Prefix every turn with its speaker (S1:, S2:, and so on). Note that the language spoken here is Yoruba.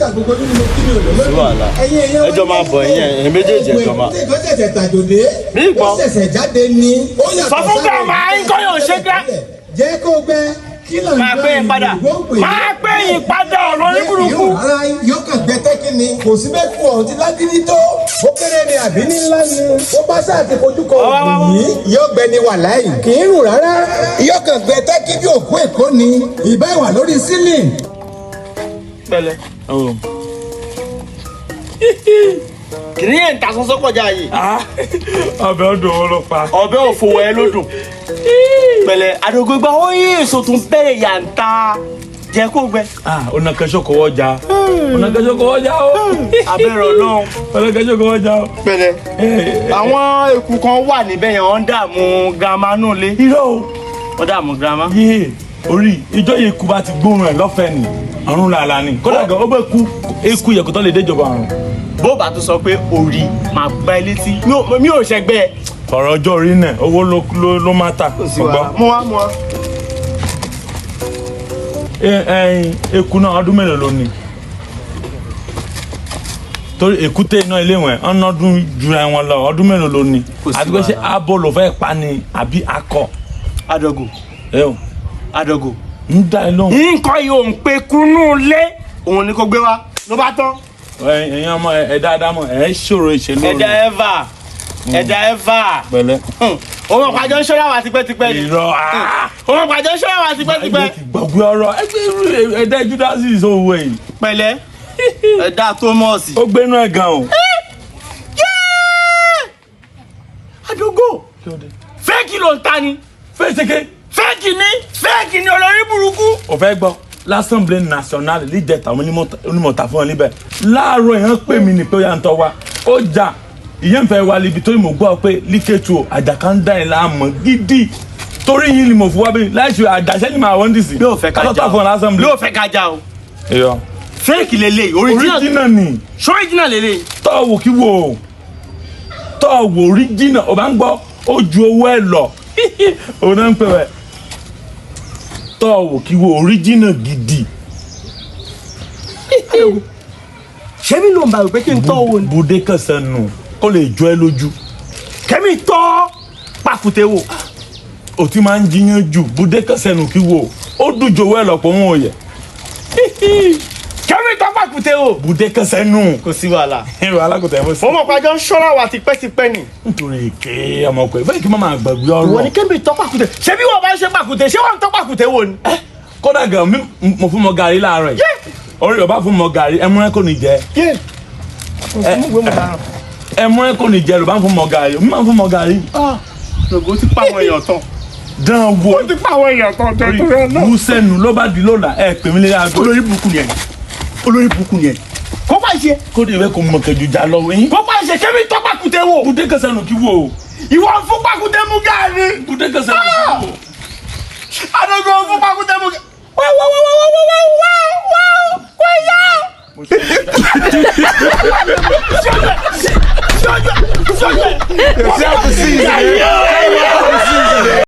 S1: Amẹ́ríkà, gbogbo nínú mo kí mi ò lè lónìí.
S2: Wàhálà.
S1: Ẹ̀yin èèyàn.
S2: Ẹjọ́ máa bọ̀, ẹ̀yin méjèèjì, ẹjọ́ máa.
S1: Ògùn èkúté kan ṣẹ̀ṣẹ̀ tàjòdè.
S2: Mi gbọ́.
S1: Ó ṣẹ̀ṣẹ̀ jáde ni. Ó yàtọ̀
S2: Sọ fún
S1: sáwọn
S2: grandma,
S1: èkúté
S2: yín kọ́ yóò ṣe
S1: tẹ́lẹ̀. Jẹ́ kó gbẹ kí là ń
S2: Máa pé yín padà. Máa pé yín padà, olórí burúkú.
S1: Rárá, yóò kàn gbẹ tẹ́kí ni. Kò sí bẹ́ẹ̀ kú ọ̀hún ti lágídí tó. Ó kéré ni àbí ní ńlá ni. Ó bá sáà ti fojú kọ òògùn yìí, yóò gbẹ ni wàláì. Kì í rùn rárá. Yóò kàn gbẹ tẹ́kí bí òkú èkó ni. Ìbá ìwà lórí ceiling.
S2: Pẹ̀lẹ́. Kìnìún yẹn ń ta sọ́sọ́ kọjá yìí.
S3: Ọbẹ̀ ọdún owó ló pa.
S2: Ọbẹ̀ òfò ẹ ló dùn. Pẹ̀lẹ́, àdògbò gba ó yé èso tún bẹ̀rẹ̀ yàǹta jẹ́ kó gbẹ.
S3: Ọ̀nà kẹsọ̀ kò wọ́jà, ọ̀nà kẹsọ̀ kò wọ́jà o.
S2: Abẹ́rẹ́ Ọlọ́run.
S3: Ọ̀nà kẹsọ̀ kò wọ́jà o.
S2: Pẹ̀lẹ́, àwọn eku kan wà níbẹ̀ yẹn, wọ́n ń dààmú girama nù lé.
S3: Irọ́ o.
S2: Wọ́n dààmú girama.
S3: Yéè, orí ìjọ yìí kú bá ti gbóhùn ẹ̀ lọ́fẹ̀ẹ́ ni àrùn làlà ni, kódà gan ó bẹ kú eku yẹ kó tó lè déjọba àrùn.
S2: Bó bá tún sọ pé orí máa gbá ẹ létí, mi ò ṣẹgbẹ́ ẹ.
S3: Ọ̀rọ̀ ọjọ́ orí náà, owó ló má ta ọgbọ́n.
S2: Mú wá, mú wá.
S3: Eku náà, ọdún mélòó ló ní? Torí èkúté iná ilé wọn ọ̀nà ọdún jura wọn lọ. Ọdún mélòó ló ní?
S2: Kò sí
S3: Àti pé ṣé
S2: wàhálà.
S3: abo ló fẹ́ pa ni àbí akọ?
S2: Adọ̀gò.
S3: Ẹ o.
S2: Adọ̀gò.
S3: Ń dá ẹ lóhùn.
S2: Nǹkan yìí ò ń pe kúnú lé òun ni kò gbé wá ló bá tán.
S3: Ẹ̀yin ọmọ ẹ dáadáa mọ̀ ẹ ṣòro ìṣèlú.
S2: Ẹ̀dá ẹ̀fà, ẹ̀dá ẹ̀fà.
S3: Pẹ̀lẹ́.
S2: Òun pàjọ ń ṣọ́ra wa tipẹ́tipẹ́ ni.
S3: Irọ́ ah.
S2: Òun pàjọ ń ṣọ́ra wa tipẹ́tipẹ́.
S3: Gbàgbé ọ̀rọ̀ ẹgbẹ́ irú ẹ̀dá Júdásì ìṣòwò yìí.
S2: Pẹ̀lẹ́, ẹ̀dá Thomas.
S3: Ó gbénú ẹ̀ gan o.
S2: Adógò, fake ló ń ta ni.
S3: Fèsìkè.
S2: Fake ni, fake ni, olórí burúkú.
S3: O fẹ́ gbọ́ l'Assemblée nationale níjẹta, àwọn onímọ̀ta fún wọn níbẹ̀ láàárọ̀. Yẹn pè mí ní pé ó yà ń tọ́ wa ó jà ìyẹn ń fẹ́ wa níbi torí mo gbọ́ pé líkẹ́tù o àjàká ń dá ẹ̀ láàmú gidi, torí yín ni mo fi wá bí láìsí àjàṣẹ́ ni màá wọ́n dì sí.
S2: Yóò fẹ́ ká já
S3: o fún wọn
S2: o.
S3: l'Assemblée.
S2: Yóò fẹ́ ká já o.
S3: Irọ́.
S2: Fake lélẹ̀, original.
S3: Original ni.
S2: Original lélẹ̀.
S3: Tọ́wò kí wò ó, tọ́wò original ò bá ń gbọ́, ó ju owó ẹ̀ lọ, òun náà ń pè wẹ́ tọ́wò kí wò original gidi.
S2: Ṣé mi ló ń bá rò pé kí n tọ́ owó ni?
S3: Bùdé kẹsàn nù kó lè jọ ẹ lójú.
S2: Kẹ́mi tọ́ pàkúté wò.
S3: O ti máa ń jiyàn jù. Bùdé kẹsàn nù kí wò ó dùn ju owó ẹ lọ pọ̀ wọn ò yẹ.
S2: Kẹ́mi tọ́ pàkúté wò.
S3: Bùdé kẹsàn nù.
S2: Kò sí wàhálà.
S3: Ẹ̀rọ alákòótá ẹ̀ fọ́ sí.
S2: Mo mọ̀ pàjọ ń ṣọ́ra wa tipẹ́tipẹ́ ni.
S3: Nítorí èké ọmọkùnrin bẹ́ẹ̀ kí má máa gbàgbé
S2: Ìwọ
S3: ọ̀rọ̀.
S2: ni kẹ́mi tọ́ pàkúté. Ṣé bí wọ́n bá ń ṣe pàkúté, ṣé wọ́n ń tọ́ pàkúté wò ni?
S3: Kódà gan mi mo fún mọ gàrí láàárọ̀ yìí, orí ọba fún mọ gàrí ẹmú ẹ kò ní jẹ. Ẹmú ẹ kò ní jẹ ló bá ń fún mọ gàrí, mi máa ń fún mọ gàrí.
S2: Lògó ti pa àwọn èèyàn tán.
S3: Dán wo.
S2: Ó ti pa àwọn èèyàn tán tó tó rẹ náà.
S3: Bùsẹ̀nù ló bá di lọ́la, ẹ pè mí lé aago.
S2: Olórí burúkú ni ẹ, olórí burúkú ni ẹ. Kó bá ṣe.
S3: Kó de ìwé kò mọ kẹjù já lọ wín.
S2: Kó bá ṣe, kẹ́mi tọ́ pàkúté wò.
S3: Bùdé kẹsàn-án kí wò ó.
S2: Ìwọ fún pàkúté mú gàrí.
S3: Bùdé kẹsàn-án kí wò ó.
S2: Adogo fún pàkúté mú gàrí. Wá wá wá wá wá wá wá wá wá yá.